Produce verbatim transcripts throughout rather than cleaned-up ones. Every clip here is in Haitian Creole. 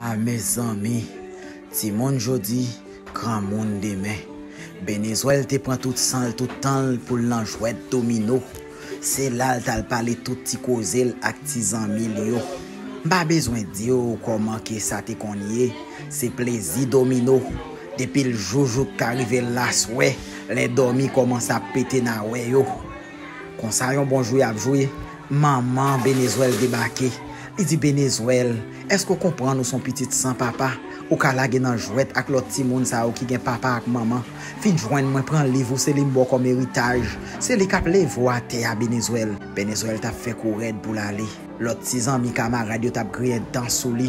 A mezanmi, timoun jodi, granmoun demen. Benezwèl te pran tout san l, tout tan l pou l nan jwèt domino. Se la l t al pale tout ti koze l ak ti zanmi l yo. M pa bezwen di w kòman ke sa te konn ye, se plezi domino. Depi l jou jouk ka rive l laswè, lè dòmi kòmanse ap pete nan wè yo. Konsa yon bon jou y ap jwe, manman Benezwèl debake. Li di Benezwèl, èske w konprann ou se yon pitit san papa? Ou ka lage nan jwèt ak lòt timoun sa yo ki gen papa ak manman. Vin jwenn mwen, pran liv ou, se li m ba w kòm eritaj. Se li k ap leve w atè a, Benezwèl. Benezwèl t ap fè kou rèd pou l ale. Lòt ti zanmi kamarad yo t ap griyen dan sou li.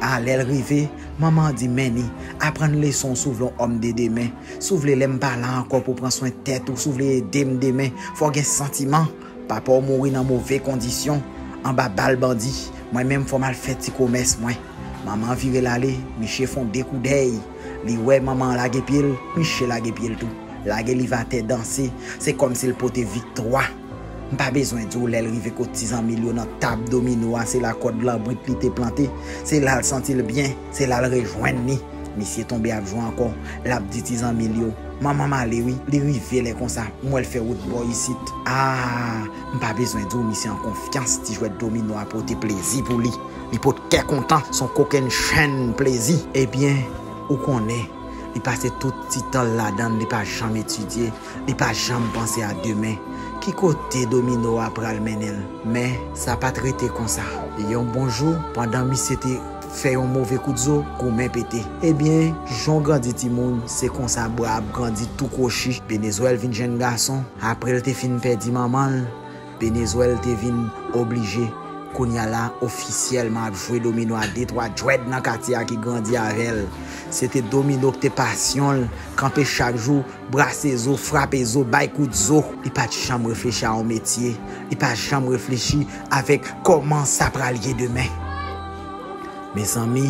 A, lè l rive, manman an di, men ni, aprann leson w si w vle yon òm de demen. Si w vle lè m pa la ankò pou w pran swen tèt ou, si w vle ede m demen, fò w gen santiman. Papa w mouri nan move kondisyon, anba bal bandi. Mwen menm fò m al fè ti komès mwen. Manman an vire l ale, miche fè yon de kou dèy. Li wè manman an lage pye l, miche lage pye l tou. Lage liv atè danse, se kòmsi l pote viktwa. M pa bezwen di w lè l rive kot ti zanmi l yo nan tab domino a, se la kòd lanbrit li te plante. Se la l santi l byen, se la l rejwenn li. Misye tonbe ap jwe ankò, l ap di ti zanmi l yo, manman m ale wi, li rive lè konsa, m wè l fè wout bò isit. A, m pa bezwen di w misye an konfyans, ti jwèt domino a pote plezi pou li. Li pot kè kontan, se yon kokennchenn plezi. Ebyen, ou konnen, li pase tout ti tan l ladan l, li pa janm etidye, li pa janm panse a demen. Ki kote domino a pral mennen l? Men, sa pa t rete konsa. Yon bon jou, pandan misye te fè yon move kout zo, goumen pete. Ebyen, jan w grandi timoun, se konsa bra ap grandi tou kwochi. Benezwèl vin jenn gason, apre l te fin pèdi manman l, Benezwèl te vin oblije, kounye a la, ofisyèlman ap jwe domino a de twa jwèt nan katye a ki grandi avè l. Se te domino ki te pasyon l, kanpe chak jou, brase zo, frape zo, bay kout zo. Li pa t janm reflechi a yon metye, li pa janm reflechi avèk kòman sa pral ye demen. Mezanmi,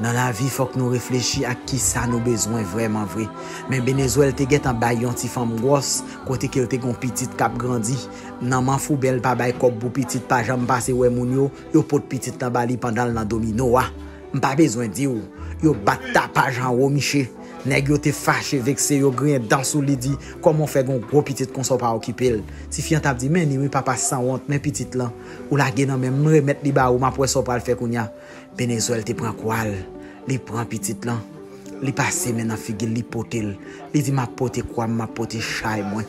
nan lavi, fòk nou reflechi ak kisa nou bezwen vrèman vre. Men Benezwèl te gentan bay yon ti fanm gwòs, kote ke l te gen yon pitit k ap grandi. Nan manfouben l pa bay kòb pou pitit, pa janm pase wè moun yo, yo pot pitit lan ba li pandan l nan domino a. M pa bezwen di w, yo bat tapaj anwo miche. Nèg yo te fache, vekse, yo griyen dan sou li, di, kòman w fè gen yon gwo pitit konsa w pa okipe l? Tifi an t ap di, men ni wi papa sanwont, men pitit lan. Ou lage nan men m, m remèt li ba ou, m ap wè sa w pral fè kounye a. Benezwèl te pran kwa l, li pran pitit lan, li pase men nan figi l, li pote l. Li di, m ap pote kwa m, m ap pote chay mwen.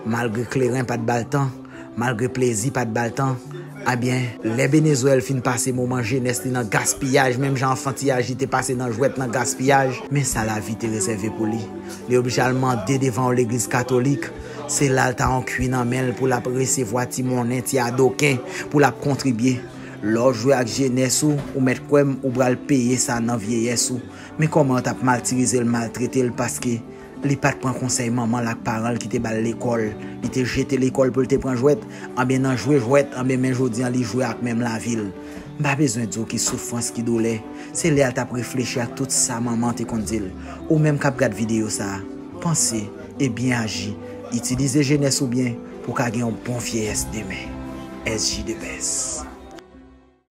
Malgre kleren pa t ba l tan, malgre plezi pa t ba l tan, ebyen, lè Benezwèl fin pase moman jenès li nan gaspiyaj, menm jan anfantiyaj li te pase nan jwèt nan gaspiyaj, men sa lavi te rezève pou li. Li oblije al mande devan yon legliz katolik, se la l ta yon kwi nan men l pou l ap resevwa ti monnen, ti adoken, pou l ap kontribye. Lè w jwe ak jenès ou, ou mèt kwè m, ou pral peye sa nan vyeyès ou. Men kòman yo t ap matirize l, maltrete l, paske li pa t pran konsèy manman l ak paran l ki te ba l lekòl. Li te jete lekòl pou l te pran jwèt, anben nan jwe jwèt, anben men jodi an li jwe ak menm lavi l. M pa bezwen di w ki soufrans, ki doulè. Se lè a l t ap reflechi ak tout sa manman te konn di l. Ou menm k ap gad videyo sa a, panse e byen aji. Itilize jenès ou byen pou w ka gen yon bon vyeyès demen. S J the best.